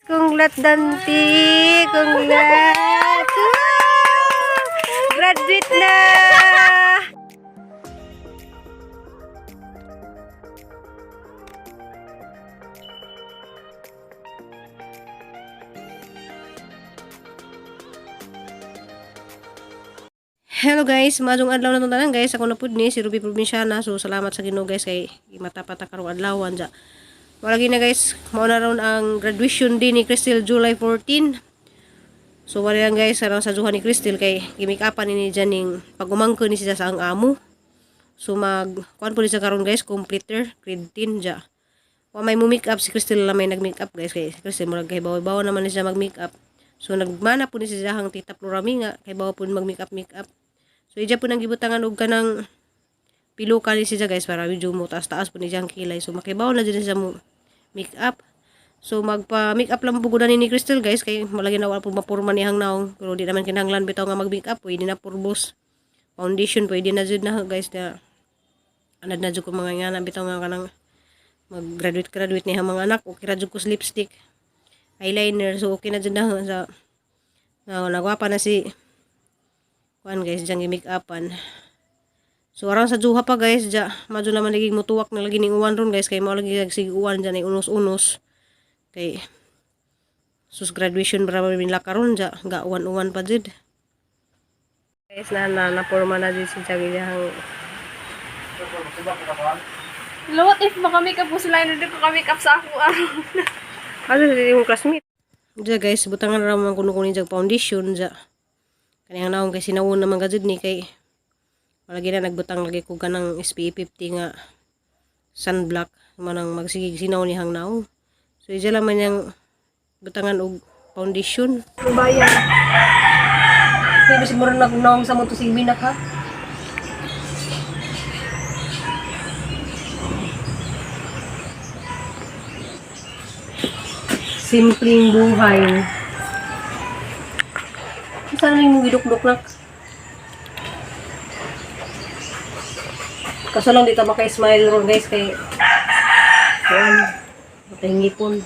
Congrats, Dante! Congrats! Woo! Graduate na! Hello guys, maayong adlaw na tanan guys. Ako na pud ni si Ruby Provinciana. So salamat sa Ginoo guys kay matapat ta karong adlaw ja. Wala na guys, mao na ron ang graduation day ni Crystal, July 14. So wala lang guys, aron sa duha ni Crystal kay gimikapan ni niya ning pagumangko ni siya sa ang amo. So mag kuan po ni siya karon guys, completer grade 10 ja. Wa may mo make up si Crystal lang may nag-make up guys kay si Crystal murag kay bawo-bawo naman ni siya mag-make up. So nagmana po ni siya hang Tita Florami nga kay bawo po mag-make up make up. So ija po nang gibutangan og kanang pilukan ni siya guys para medyo mo taas-taas po ni siyang kilay. So makibaw na din siya mo make up. So magpa make up lang po gud ni Crystal guys kay malagi na wala po mapurma niyang naong pero di naman kinahanglan bitaw nga mag make up, pwede na purbos. Foundation pwede na jud na guys na anad na jud ko mga nga na bitaw nga kanang mag-graduate graduate niya mga anak, okay ra jud ko sa lipstick, eyeliner, so okay na jud na sa na nagwapa na si kuan guys diyang i-make upan. So aron sa duha pa guys ja, madyo naman lagi mutuwak na lagi ning uwan ron guys kay mao lagi sig uwan dyan ay unos-unos kay sus graduation bra man karon ja ga uwan-uwan pa jud. Guys na na naporma na jud si Jag iyang Hello, what if maka-makeup po sila, hindi ko ka-makeup sa ako araw. Ano sa imong classmate? Ja guys, butangan ra man kuno kuno jag foundation ja. Kanang naong kay sinawon naman ka jud ni kay wala na nagbutang lagi ko kanang SPF 50 nga sunblock manang magsigig sinaw ni hang naong. So ija lang man yang butangan og foundation. Bayan. Kay bisag murag nag naong sa mo to si Binak ha. Simpleng buhay. Saan na yung gidukduk nak? Kaso lang dito maka-smile ron guys kay kuan matahingipon.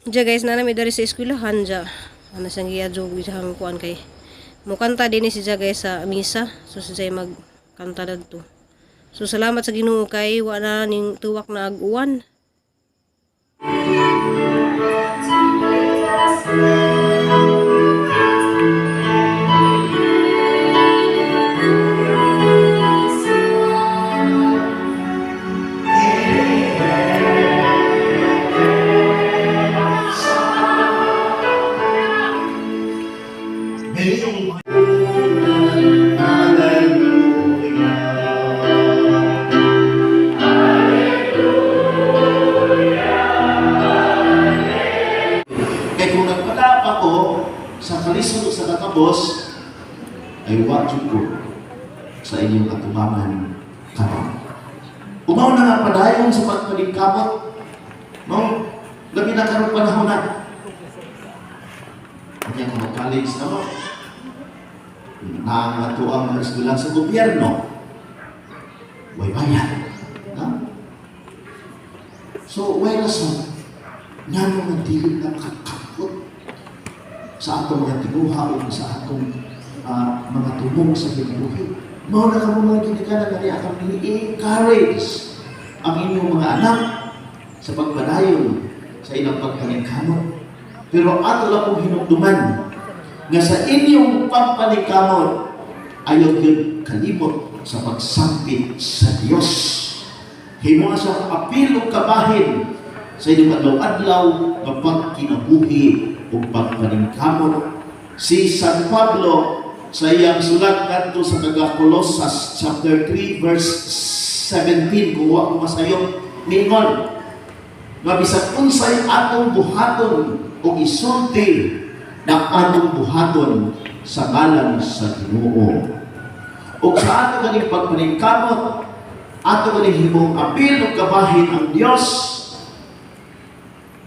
Ja guys, na nami dari sa eskwelahan ja. Ano siyang giadyo gisang kuan kay mukanta din ni si Ja guys sa misa. So si Jay magkanta dadto. So salamat sa Ginoo kay wa na ning tuwak na ag-uwan. Kaya kung nagpadap ako sa kalisod sa katabos, ay wa jud ko sa inyong katubangan karon. Umaw na nga padayon sa pagpaningkamot, no? Labi na karong panahon na. Kanya kung mag-college na mo, na ang atuang mga eskwelahan sa gobyerno, way bayad. No? So, way rason, nga mga dili na makakapot sa atong mga tinuha o sa atong mga tumong sa kinabuhi. Mao na kamo mga ginikanan nga niya kami i-encourage ang inyong mga anak sa pagpadayon sa ilang pagpaningkamot. Pero ato lang kong hinumduman nga sa inyong pagpaningkamot ayaw yun kalimot sa pagsampit sa Dios. Himo sa apil ug kabahin sa inyong adlaw-adlaw nga pagkinabuhi ug pagpaningkamot. Si San Pablo sa iyang sulat ngadto sa taga Colosas chapter 3 verse 17, kung wa ko masayop, ningon nga bisan unsay atong buhaton o isulti na atong buhaton sa ngalan sa Ginoo. Ug sa ato ganing pagpaningkamot, ato ganing himong apil ug kabahin ang Dios,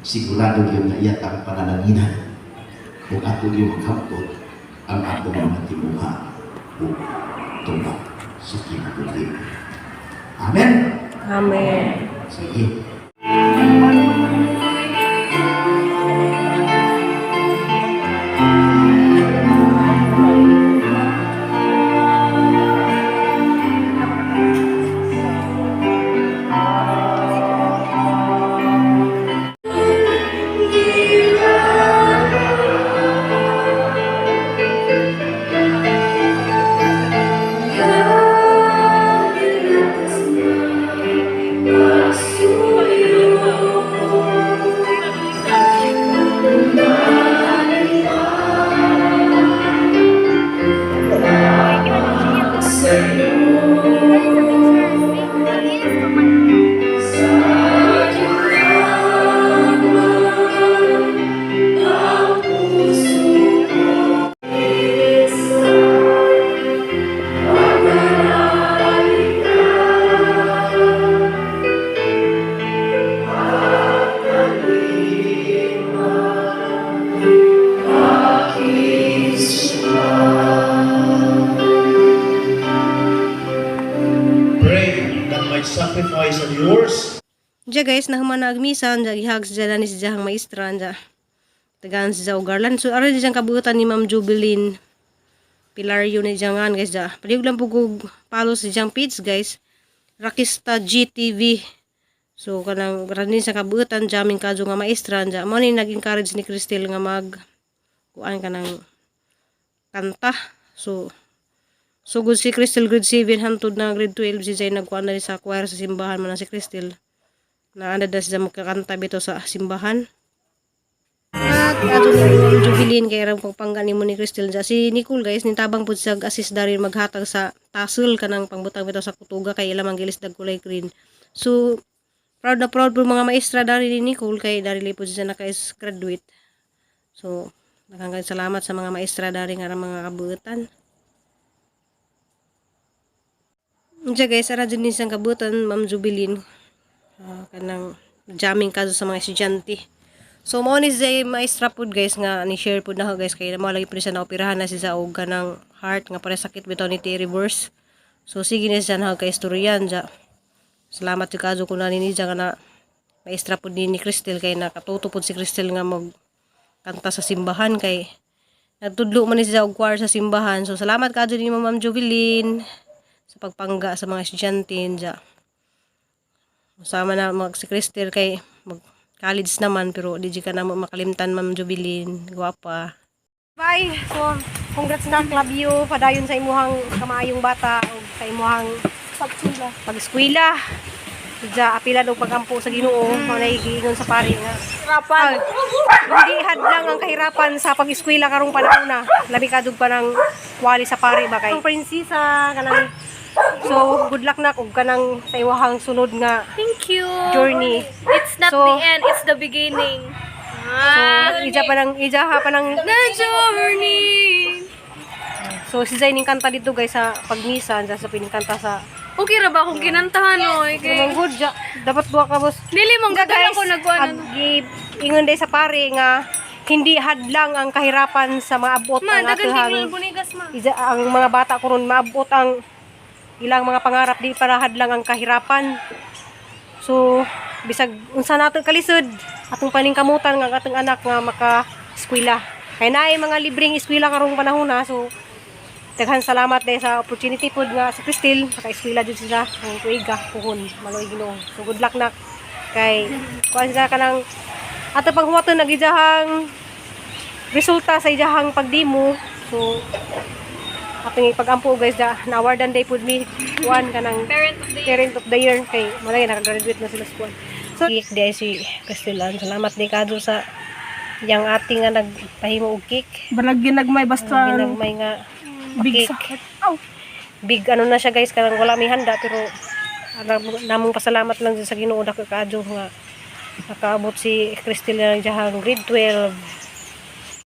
sigurado gyud na iya tang panalanginan ug ato gyud maghamtod ang atong mga timuha ug tungod. sa kinabuhi. Amen? Amen. Sige. Pray that my sacrifice and yours Diya guys, nahuman na agmisa, diya gihag si Dani si Jahang maestra, diya tagaan si Zao Garland. So, aron diyang kabuutan ni Ma'am Jubilin Pilario ni Jangan guys, diya. Palihog lang po kog follow si Jang page guys. Rakista GTV. So, kanang ranin sa kabuutan, jamming kadyo nga maestra, diya. Mo ni nag-encourage ni Cristel nga mag kuan kanang kanta. So, sugod si Crystal grade 7 hantod na grade 12 si Jay nagkuan na rin sa choir sa simbahan man na si Crystal. Naanda na siya magkakanta bito sa simbahan. At ato ni Ma'am Jubilin kay ram pagpangga nimo ni Crystal dya. Si Nicole guys nitabang pud siya assist dari maghatag sa tassel kanang pangbutang bitaw sa kutuga kay ila manggilis dag kulay green. So proud na proud po mga maestra dari ni Nicole kay dari pud siya naka is graduate. So daghang salamat sa mga maestra dari nga mga kabuutan. Diya guys, ara dyan din siyang kabutan, Ma'am Jubilin. Kanang jamming kaso sa mga estudyante. So mao ni siya maestra pud guys nga ni share pud nako guys kay mao lagi pud siya naoperahan na siya og kanang heart nga pare sakit bitaw ni Terry Verse. So sige na siya na kay istoryan ja. Salamat jud kaso kun nani niya nga na maestra pud ni Cristel kay nakatuto pud si Cristel nga mag kanta sa simbahan kay nagtudlo man ni siya og choir sa simbahan. So salamat kaadto nimo Ma'am Jubilin sa pagpangga sa mga estudyante dya. Sama na mag si Cristel kay mag college naman pero di ka na mo makalimtan Ma'am Jubilin. Gwapa. Bye. So congrats na Clavio padayon sa imuhang kamaayong bata ug sa imuhang Pagchula. pag-eskwela. Dya apilan og pagampo sa Ginoo mao na giingon sa pari nga. Rapan. Hindi hadlang ang kahirapan sa pag-eskwela karong panahon na. Labi kadug pa ng wali sa pari ba kay. Ang prinsesa kanang. So good luck na ug kanang sa iwahang sunod nga Thank you. journey. It's not So- the end, it's the beginning. So ija pa nang ija ha pa nang The journey. So si Zay ning kanta dito guys sa pagmisa sa piningkanta sa Okay ra ba akong kinantahan oy? okay. Kay Good ja. Dapat duha ka boss. Dili mong gadala ko nagkuan ano. Ingon day sa pare nga hindi hadlang ang kahirapan sa maabot Ma, ang dagan kay atuhang bunigas ma. Ija, ang mga bata kuron maabot ang ilang mga pangarap di para hadlang ang kahirapan. So bisag unsa nato kalisod atong paningkamutan nga ang atong anak nga maka eskwela. Kay naay mga libreng eskwela karong panahon na, so daghan salamat dahil sa opportunity pod nga si Cristel naka-eskwela jud sila ang tuiga puhon maloy Ginoo. So good luck na kay kuan sila kanang ato panghuwaton nag ijahang resulta sa ijahang pagdimo. So atong ipagampo guys da na-awardan day pud mi kuan kanang Parent of the year. parent of the year kay malay nakagraduate na sila sa kuan. So cake di ay si Cristel. Salamat ni kadto sa yang ating nga nagpahimo og cake. Balag ginagmay basta Ginagmay nga big cake. sakit. Aw. Big ano na siya guys kanang wala may handa pero namong pasalamat lang dyan sa Ginoo dako kaadyo nga nakaabot si Cristel na diyang grade 12.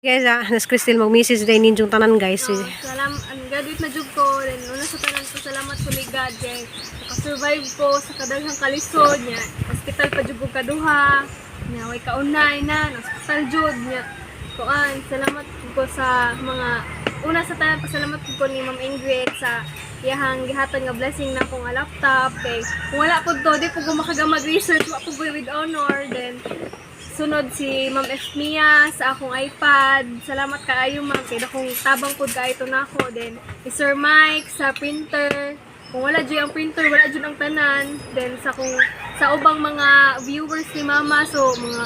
Guys, nas Cristel mag-message day ninyong tanan guys. Eh. Salam, ang graduate na jud ko, then una sa tanan ko salamat ko ni God kay nakasurvive ko sa kadaghang kalisod niya. Hospital pa jud ko kaduha, niya way kaunay na, hospital jud niya. Kuan, salamat ko sa mga una sa tanan pasalamat ko ni Ma'am Ingrid sa iyahang gihatag nga blessing na akong nga laptop kay kung wala pud to, di pud ko makagamag research, wa pud ko with honor. Then sunod si Ma'am Efmia sa akong iPad. Salamat kaayo, ma'am, kay dakong tabang pud kaayo to nako. Then si Sir Mike sa printer. Kung wala jud ang printer, wala jud ang tanan. Then sa kung sa ubang mga viewers ni Mama, so mga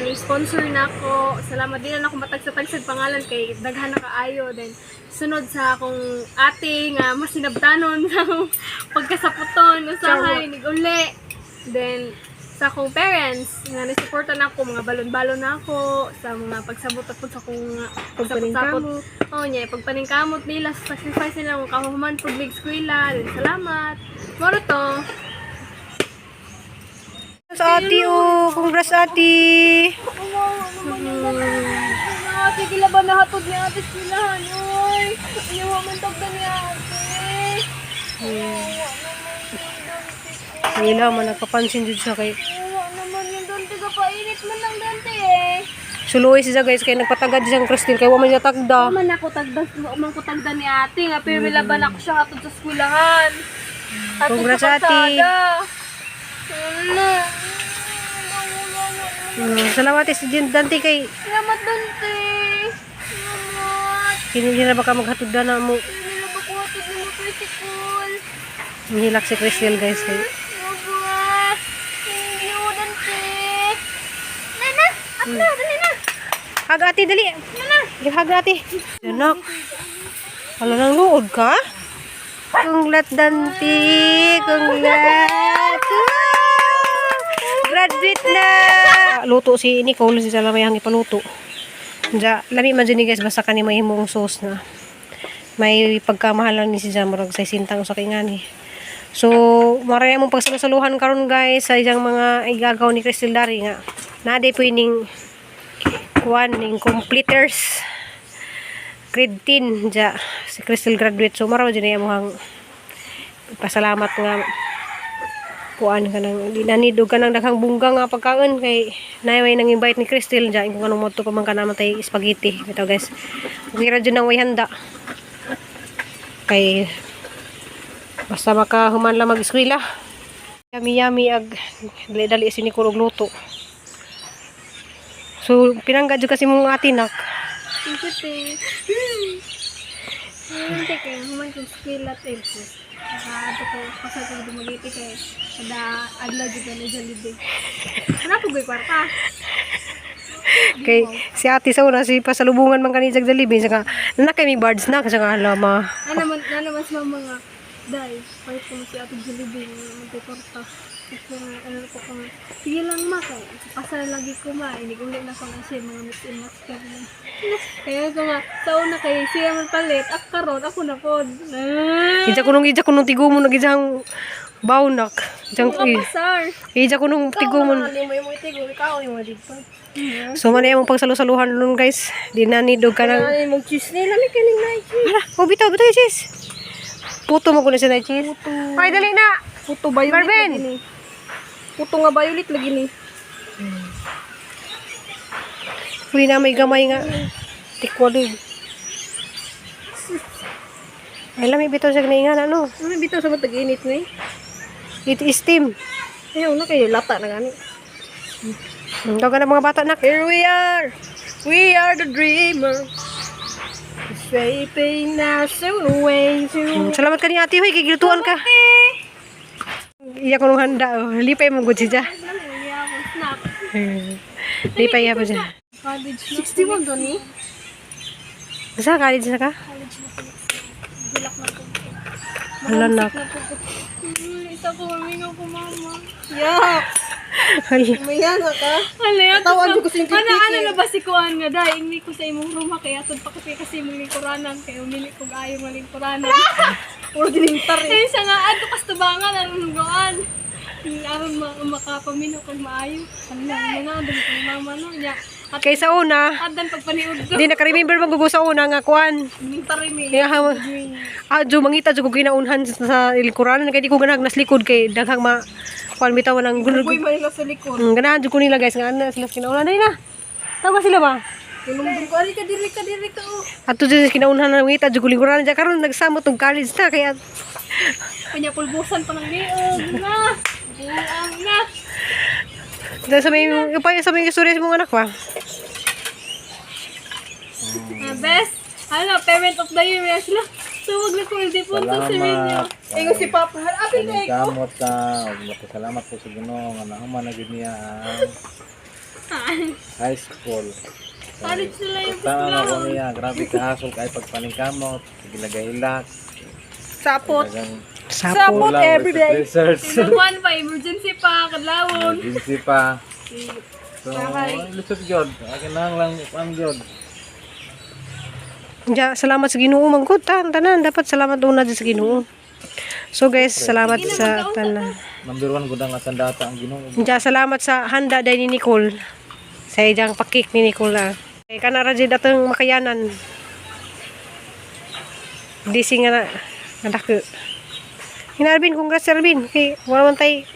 ni sponsor nako. Salamat din na ako matagsa-tagsag pangalan kay daghan na kaayo. Then sunod sa akong ate nga masinabtanon sa akong pagkasaputon usahay niguli. Then sa akong parents nga nisuporta na ako, mga balon-balon na ako sa mga pagsabot ako sa akong pagsabot. Oh nya pagpaningkamot nila sa sacrifice nila kung kahuman pud mig eskwela. Then salamat moro to. Sa ate, oh. Congrats, ate. Ate, gila ba nahatod ni ate eskwelahan? Uy, ayaw man tagda ni ate. Wala man, nagpapansin jud siya kay Ayaw naman yung Dante, kapainit man lang Dante eh. Suluoy siya, guys, kay nagpatagad siyang Crystal kay wa man niya tagda. Man ako tagda, man ko tagda ni ate nga pero laban ako siya hatod sa eskwelahan. Hatod Congrats, sa ate. kalsada. Ano? Salamat si Dante kay Salamat, Dante. Salamat. kini na baka maghatod na mo. Hindi ba ko hatod ng motorcycle? Nihilak si Crystal, guys, kay Aba. Thank you, Dante. Nana, ako na, dali na. Hag ate, dali. Hag ate. Anak. Wala nang luod ka? Congrats, Dante. Congrats. Ah! Graduate na. Luto si Nicole. Si Salamay ang ipaluto. Diya, lami man dyan ni guys. Basta kani may himong sauce na. May pagkamahalan ni si Jamurag sa sintang sa kingani. So, maray mong pagsalusaluhan karon, guys, sa isang mga igagaw ni Crystal Dari nga. Naday po ining kuan ning completers grade 10 ja si Crystal graduate, so maraw jud niya muhang pasalamat nga kuan ka nang di na need og kanang daghang bungga nga pagkaon kay naay may nang invite ni Crystal ja kung anong motto pa man ka naman tay spaghetti bitaw, guys. Okay ra jud nang way handa kay basta makahuman lang mag-eskwela. Yummy yummy ag dali dali si Nicole og luto. So pinangga jud kasi mong atinak. Thank you, te. Ayun, te, kaya human kong eskwela, te. Nakato ko, pasal ko dumagiti kay kada adlaw jud na Jollibee. Wala po ko'y kwarta. Kay si ate sa una si pasalubungan man kani jag Jollibee saka na kay may birds na kasi nga ma. Ano naman sa mga day, palit ko mo si Ate Jollibee, magkay kwarta. Tapos mga ano ko kung, sige lang ma, kay pasal lagi ko ma, iniguli na ko na siya, mga mix and match ka rin. Kaya ko nga, sa una kay siya man palit, ak karon ako na pod. Ah, Ija kunong tigumo nag ijang bawnak. Ijang mga pasar. ija kunong tigumo. So man among pagsalusaluhan nun, guys. Di na ni dog ka nang Ay, mong cheese nila, may kaning na cheese. Hala, oh bitaw bitaw cheese. Puto mo kuno siya na cheese. Ay dali na. Puto violet Marvin! lagi ni. Puto nga violet lagi ni. Uy na may gamay nga. Tikwali. Ay lami bitaw siya gnaingan ano. Ano bitaw sa matag init ni? It is steam. Ayaw na kayo lata na gani. Tawag na mga bata na. Here we are. We are the dreamer. Shaping us away to Salamat ka ni ate, hoy, kay gilutuan ka. Iya ko nung handa. Oh. Lipay mo gud siya. Lipay ya po siya. College na. 61 to ni? Sa college na ka? College na ko. Bulak na ko. Hala na. Isa ko, mamingaw ko, mama. Yak! Hala. Mayana ka? Hala, Tawag ko sa Ano, ano na ba si Kuan nga dahil ingni ko sa imong room ha, kaya atod pa kasi kasi imong lingkuranan kaya umili kog ayaw nga lingkuranan. Puro gilintar eh. Kaya siya nga, adto kastubangan, anong goan. Aron makapaminaw kag maayo. Ano, mga andun kay mama no nya. At Kay sa una, adan pagpaniud ko. di naka-remember magugo sa una nga kuan. Gilintar mi. Kaya ha, adyo mangita jud ko ginaunhan sa lingkuranan kay di ko ganahag nas likod kay daghang ma kuan bitaw nang gulo. Uy, may sa likod. Ganahan jud ko nila, guys, nga ana sila sa kinaunan dali na. Tawa sila ba? Tinumdum ko ari ka diri ka diri ka oh. Ato dyan kinaunhan na ngita jud lingkuran dyan karon nagsamot og college na kaya Kanya pulbusan pa ng liog na. Buang na. dahil sa may upay sa may istorya sa mong anak pa. Ah, best. Hala, parent of the year na sila. Tawag na ko Ildefonso sa inyo. Ingo si Papa. Apil na ko. Kamot ta, ug makasalamat ko sa Ginoo nga nahuman na gyud niya ang high school. College nila yung Tama na ko niya, grabe ka hasol kay pagpaningkamot, sige nagahilak. Sapot. Dagang Sapot. kulang every day. research. Sinubuan pa, emergency pa, kadlawon. Emergency pa. So, lisod gyud. Akin lang lang ang gyud. Ja, salamat sa Ginoo man gud tan tanan dapat salamat una dyan sa Ginoo. So guys, salamat sa tanan. Number 1 gud ang sandata ang Ginoo. Ja, salamat sa handa day ni Nicole. Sa ijang pakik ni Nicole ah. Kay kana ra jud atong makayanan. Disi nga na nga dako. Hina Arvin, congrats Arvin. Kay wala man tay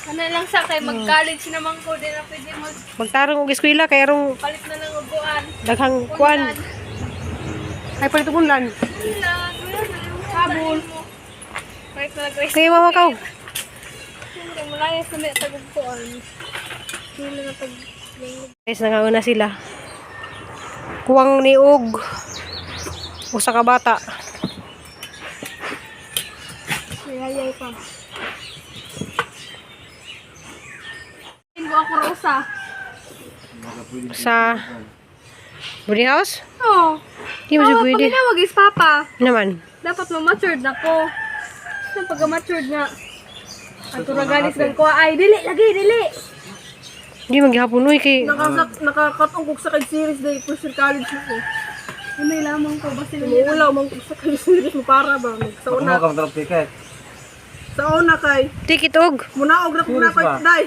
Ano lang sa kay mag-college naman ko, di na pwede mag magtarong og eskwela kay arong palit na lang uguan. daghang kuan. Ay palit og unlan. Ulan, habol. Palit na lang ko. Kay mama kaw. Kaya malayas na may tagugpuan. Sila na pag... Guys, nangauna sila. Kuwang niog usa ka bata. Mayayay pa. Hindi ako rosa. Sa boarding house? Oo. Di mo siya Oh, pwede. pag ginawag is papa. Naman. Dapat ma-matured na ko. Nang pagka-matured nga. Ang turagalis ng kuha ay, dili, lagi, dili. Di maghapon uy kay Nakasak, nakakatong kog sa kay series day first year college ko. Ano lamang ko, basta Umuulaw man kog sa kay series mo para ba mag sa Ako una mo ka drop ticket. sa una kay ticket og. munaog ra kog na Series kay ba? day.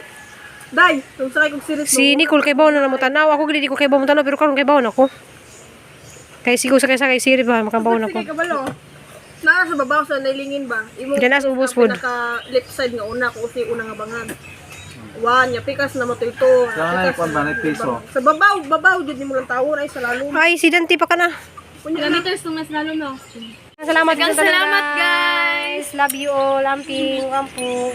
Day, kung sa kay kog series Si Nicole kay bawo na namo tanaw. Ako gid di ko kay bawo mo tanaw pero karon kay bawo na ko. Kay sigo sa kay sa kay siri ba makabawo na ko. Sige kabalo. Naa sa babaw sa nailingin ba? Imo Diyan na sa ubos pod. Naka left side nga una ko usi una nga bangag. One, ya pikas na mo to ito. Sa na ikuan ba na piso. Sa babaw, babaw jud nimo lang tawo ay sa lalom. Ay si Dante pa kana. Kilometers nung mas lalo, no? Salamat Daghang salamat, guys. Love you all. Amping, ampo.